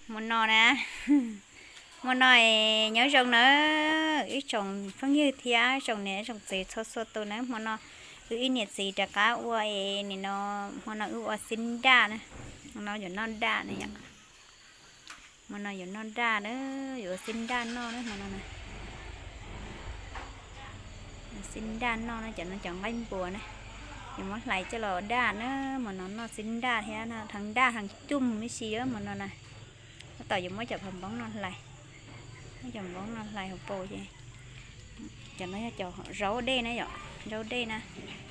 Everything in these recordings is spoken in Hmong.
Hmo no na, hmo no nyob zoo na, ib tsoom phooj ywg thiab tsoom niam tsoom txiv txhua txhua tus na, hmo no wb ib niam txiv rov qab ua es nim no, hmo no wb ua xib nraj na, hmo no yuav noj nraj na yom. Hmo no yuav noj nraj na, yuav ua xib nraj noj na hmo no na. Xib nraj noj na, cov no cov nqaij npua na, yuav muab hlais coj los ua daj na, hmo no noj xib nraj thiab, hau nraj hau coj mus ib si hmo no na. Tab tom yuav muab cov phav npoob no hlais, muab cov npoob no hlais hauv paus ces, cov no yog cov zaub dej na yom, zaub dej na,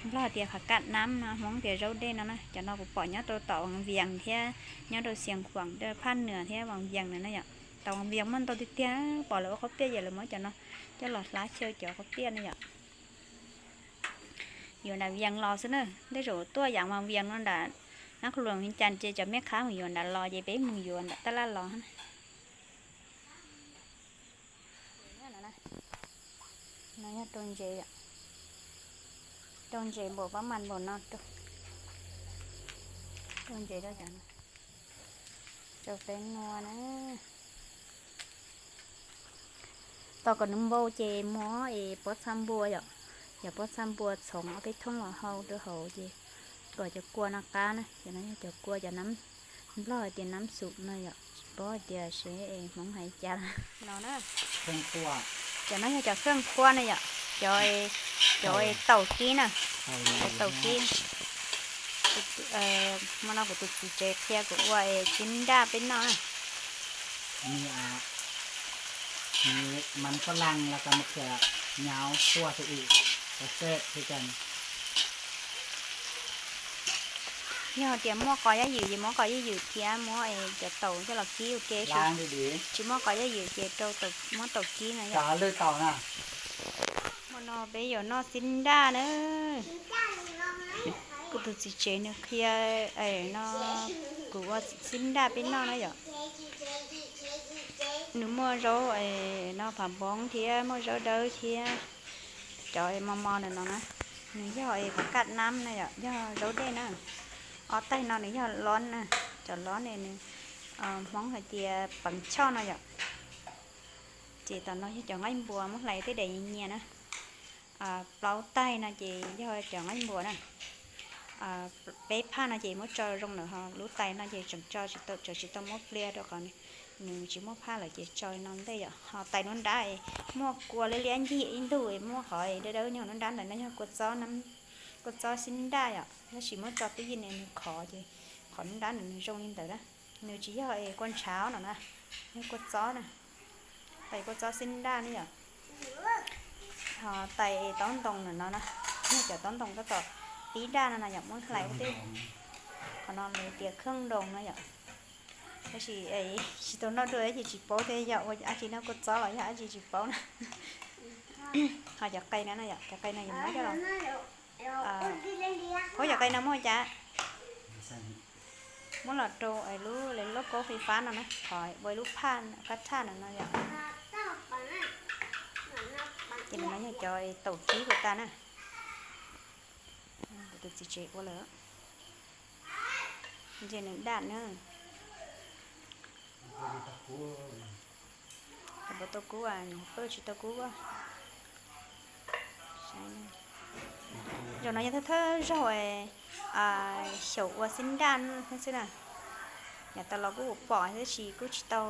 Nplog tias phav kaj nab no, Hmoob tias zaub dej no na. Cov no kuv pom nyob rau tom Vaj Vias thiab nyob rau Xias Khuam, Phaj Nwas thiab Vaj Vias na yom. Tom Vaj Vias muaj ntau tiag tiag, pom lawv ua qhob piaj ces lawv muab cov no coj los hlab xyaw cov qhob piaj na yom. Yuav nram Vias los xwb na, tej zaum tuaj yav Vaj Vias no nram Nab Qhua Luas Vias Cas ces cov mej qhab mus yuav nram los ces peb mus yuav nram tab laj los. No yog rau ntses, rau ntses npaum pab mas npaum no, rau ntses rau cov, rau peb nua na. Tos kom nws npau ces muab es pob txha npua yom, yog pob txha npua txhoov ob peb thoob los hau rau hauv ces kom cov kua no qab na. Cov no yog cov kua, cov nab, Nplog hais tias nab xum no yom, tsis paub hais tias seb es Hmoob hais cas no na. Cov no yog cov kheej kua na yom, cov, cov taus kib na, cov taus kib. Hmo no kuv tus txiv tsev qhia kuv ua es xib nraj peb noj na. Mắm phá lăng là cần một thìa, nháo cua thì ị, có sệt thì cần. Yog tias muaj qos yaj ywm ces muab qos yaj ywm thiab muab es cov taus coj los kib ua ke. Tsis muaj qos yaj ywm ces rau, muab taus kib na yom. Hmo no peb yuav noj xib nraj na. Kuv tus txiv tsev nws qhia no, kuv ua xib nraj peb noj na yom. Nws muaj zaub no phav npoob thiab muaj zaub dawb thiab cov mos mos ntawm no na. Nws yog phav kaj nab na yom, yog zaub dej na. Ob taig no nws yog lob na, cov lob ne nws, Hmoob hais tias peev choj no yom. Ces tom no yog cov nqaij npua muab hlais tej daim nyias nyias na. Plaub taig no ces yog cov nqaij npua na. Peb phaj no ces muab tso zoo lawm, ho lub tais no ces tseem tso tsis tau, tseem tsis tau muab pliag rau qhov nws tsis muaj phaj lawm ces tso no ntej yom. Ho tais nruab nrab muaj kua liab liab ncig ib ntug, muaj qhov dawb dawb nyob nruab nrab ntawd no yog kua txob, kua txob xib nraj yom, tab sis muab tso twj ywm ne nws khov ces qhov nruab nrab ntawd nws zoo li ntawd na. Nws tsis yog es kua ntshav no na, yog kua txob na. Tais kua txob xib nraj ne yom. Ho tais taub ntoo no na, yog cov taub ntoo tab tom pib daj no na yom, muab hlais ua tej. Qhov no lawv tias kheej nroos no yom. Tab sis tsis tau noj dua ces tsis paub thiab yog ua dab tsi no, kua txob los yog dab tsi tsis paub na. Ho cov qe no na yom, cov qe no yus muab coj los, qhov cov qe no muab ua cas, muab los rau lub, lub kaub fais fab no na, qhov ua lub phaj kab thaj no no yom. Ces no yog cov taus kib kuv tas na. Kuv tus txiv tsev ua lawm. Ntshe nws daj na. Puas tau kub, pawj tsis tau kub. Zaum no yog thawj thawj zaug xyaum ua xib nraj xwb na. Yav tas los kuj pom tab sis kuj tsis tau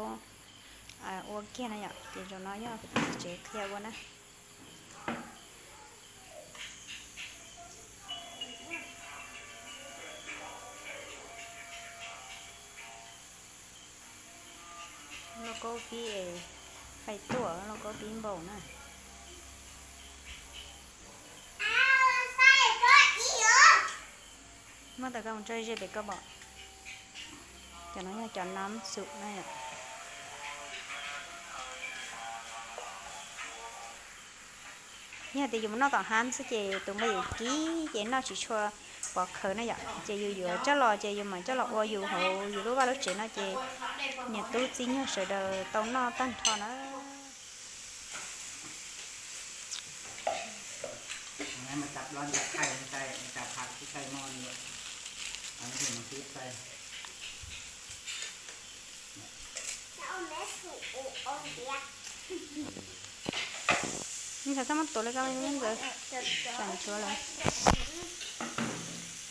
ua kiag na yom, ces zaum no yog kuv tus txiv tsev qhia ua na. Lauj kaub pib es fais tuaj, lauj kaub pib npaum na. Muab tau koj mus tso ze pem koj pom. Cov no yog cov nab xum na yom. Yog tias yus mus noj tom hab xwb ces tus nqi kib ces noj tsis tshua pov khawv na yom, ces yus yuav coj los ces yus mam coj los ua yus hauv yus lub vaj lub tsev no ces niam tub txib nyuag sawv daws tau noj tag nrho na. Ntxhais txhob muab tuav lawm, koj ntxhais, tsam nchuav lawm.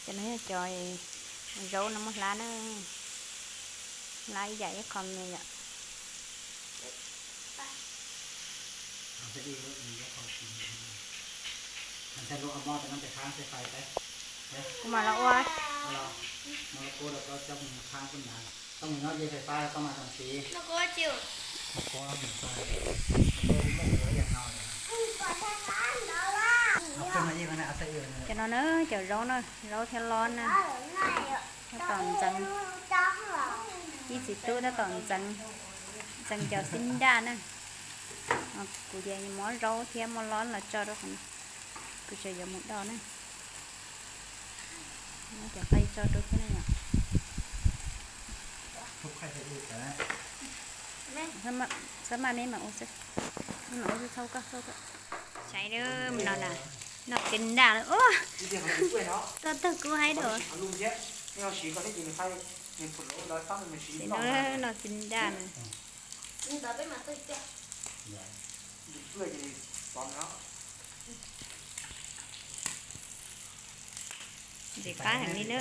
Cov no yog cov zaub no muab hlab na, hlab ib yam ib qho me yom. Kuv mam los ua. Cov no na, cov zaub no, zaub thiab lob na. Tab tom ntxeev, ib txiv tub tab tom ntxeev, ntxeev cov xib nraj na. Kuv ces muab zaub thiab muab lob los tso rau qhov no, kuv tseem yuav mus do na. Muab cov qe tso rau thiab na yom. Txhob maj, meb mam ua xwb, meb mam ua xwb, txhob koj, txhob koj. Saib no na, noj tiv nraj lawm. Tuaj tag kuv hais dua. Tiv nraj na. Ntxim qab heev li na.